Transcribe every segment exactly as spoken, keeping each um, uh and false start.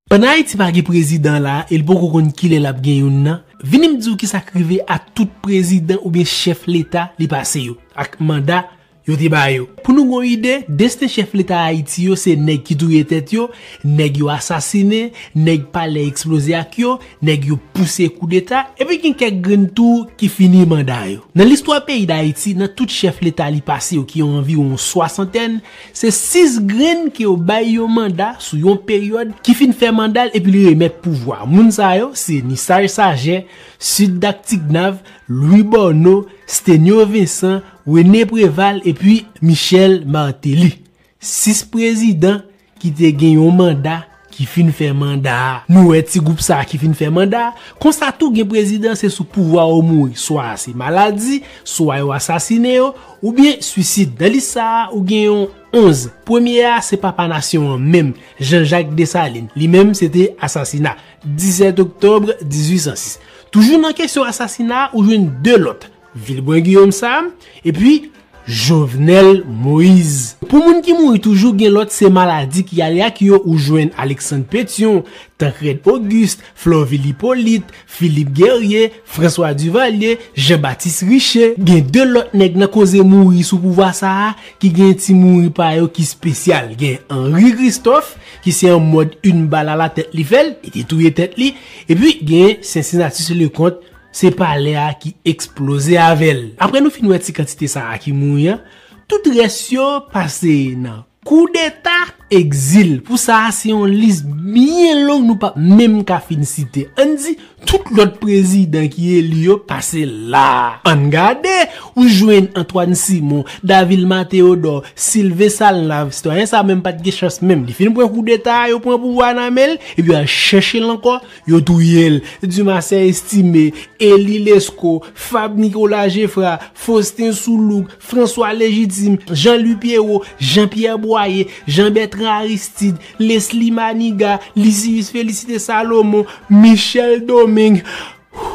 Pandan Ayiti pa gen prezidan la e l poko konn kilè l ap gen youn nan, vini m di w kisa k rive a tout prezidan oubyen chèf leta li pase yo, ak manda yo te ba yo. Pou nou gon ide, desten chèf leta Ayiti yo se nèg ki touye tèt yo, nèg yo asasinen, nèg palè eksploze ak yo, nèg yo pouse koudeta, epi gen kèk grenn tou ki fini manda yo. Nan listwa peyi Dayiti, nan tout chèf leta li pase yo ki anviwon swasantèn, se sis grenn ke yo bay yon manda sou yon peryòd ki fin fè manda l epi li remèt pouvwa. Moun sa yo se Nisaj Sajè, Sidak Tignav, Louis Borno, Stenio Vincent, René Préval epi Michel Martelly. Sis prezidan ki te gen yon manda ki fin fè manda a. Nou wè ti gwoup sa a ki fin fè manda a, konsa tou gen prezidan se sou pouvwa yo mouri, swa se maladi, swa yo asasinen yo, oubyen swisid. Nan lis sa a, ou gen yon onz. Premye a se papa nasyon an menm, Jean-Jacques Dessalines. Li menm se te asasina, disèt oktòb dizuit san sis. Toujou nan kesyon asasina a, ou jwenn de lòt, Vilbrun Guillaume Sam, epi Jovenel Moïse. Pou moun ki mouri toujou, gen lòt se maladi ki ale ak yo, ou jwenn Alexandre Pétion, Tancrède Auguste, Florvil Hyppolite, Philippe Guerrier, François Duvalier, Jean-Baptiste Richer. Gen de lòt nèg nan koze mouri sou pouvwa sa a ki gen ti mouri pa yo ki espesyal. Gen Henri Christophe, ki se an mòd une balle à la tête li fè l, li te touye tèt li. Epi gen Cincinnatus Leconte, se palè a ki eksploze avè l. Apre nou fin wè ti kantite sa a ki mouri an, tout rès yo pase nan koudeta, egzil. Pou sa a, se yon lis byen long nou p ap menm ka fin site. Ann di, tout lòt prezidan ki eli yo pase la. Ann gade, ou jwenn Antoine Simon, Davilma Théodore, Sylvain Salnav, sitwayen sa menm pa t gen chans menm. Li fin pran koudeta a, yo pran pouvwa nan men l, epi y al chèche l ankò, yo touye l. Dumarsais Estimé, Élie Lescot, Fab Nicolas Geffrard, Faustin Soulouque, François Légitime, Jean-Louis Pierrot, Jean-Pierre Boyer, Jean-Bertrand Aristide, Leslie Manigat, Lysius Félicité Salomon, Michel Domingue.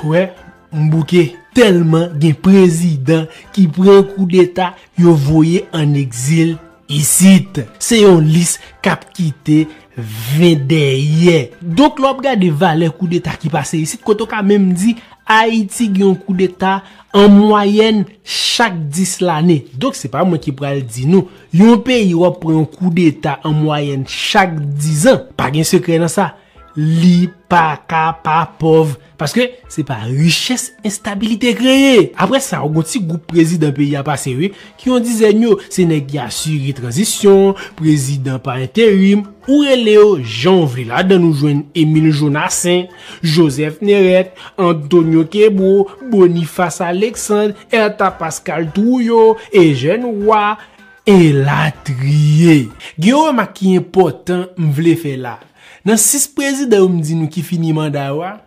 Wè, m bouke. Tèlman gen prezidan ki pran koudeta, yo voye ann egzil isit. Se yon lis k ap kite ven dèyè. Donk, lè w ap gade valè koudeta ki pase isit, kote w ka menm di Ayiti gen yon koudeta an mwayèn chak dis lane. Donk, se pa mwen ki pral di nou, yon peyi w ap pran yon koudeta an mwayèn chak diz an, pa gen sekrè nan sa. Li pa ka pa pòv. Paske se pa richès enstabilite kreye. Apre sa, ou gon ti gwoup prezidan peyi a pase, wi, ki yon dizèn yo, se nèg ki asire tranzisyon, prezidan pa enterim, ou rele yo jan w vle. Ladan nou jwenn Émile Jonassaint, Joseph Néret, Antonio Kébreau, Boniface Alexandre, Ertha Pascal Trouillot, Eugène Roy, elatriye. Gen yon remak ki enpòtan m vle fè la. Nan sis prezidan yo m di nou ki fini manda yo a,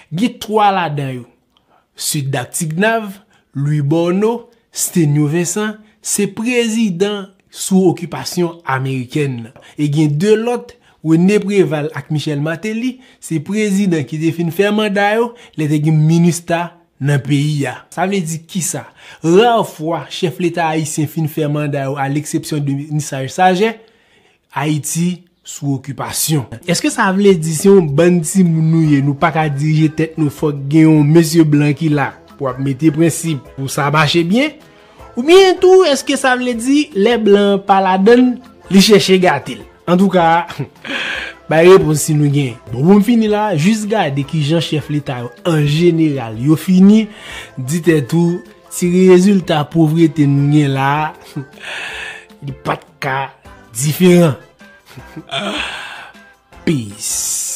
gen twa ladan yo, Sidak Tignav, Louis Borno, Stenio Vincent, se prezidan sou okipasyon amerikèn nan. E gen de lòt, René Préval ak Michel Martelly, se prezidan ki te fin fè manda yo lè te gen MINUSTAH nan peyi a. Sa vle di kisa? Ra fwa chèf leta ayisyen fin fè manda yo, à l'exception de Nisaj Sajè, Ayiti sou okipasyon. Èske sa vle di se yon bann timoun nou ye, nou pa ka dirije tèt nou, fòk gen yon mesye blan ki la pou ap mete prensip pou sa mache byen? Oubyen tou, èske sa vle di lè blan an pa ladann, li chèche gate l? Antouka, bay repons si nou gen. Bon, pou m fini la, jis gade kijan chèf leta yo an jeneral yo fini, di tèt ou, ti rezilta povrete nou gen la a, li pa t ka diferan. Peace.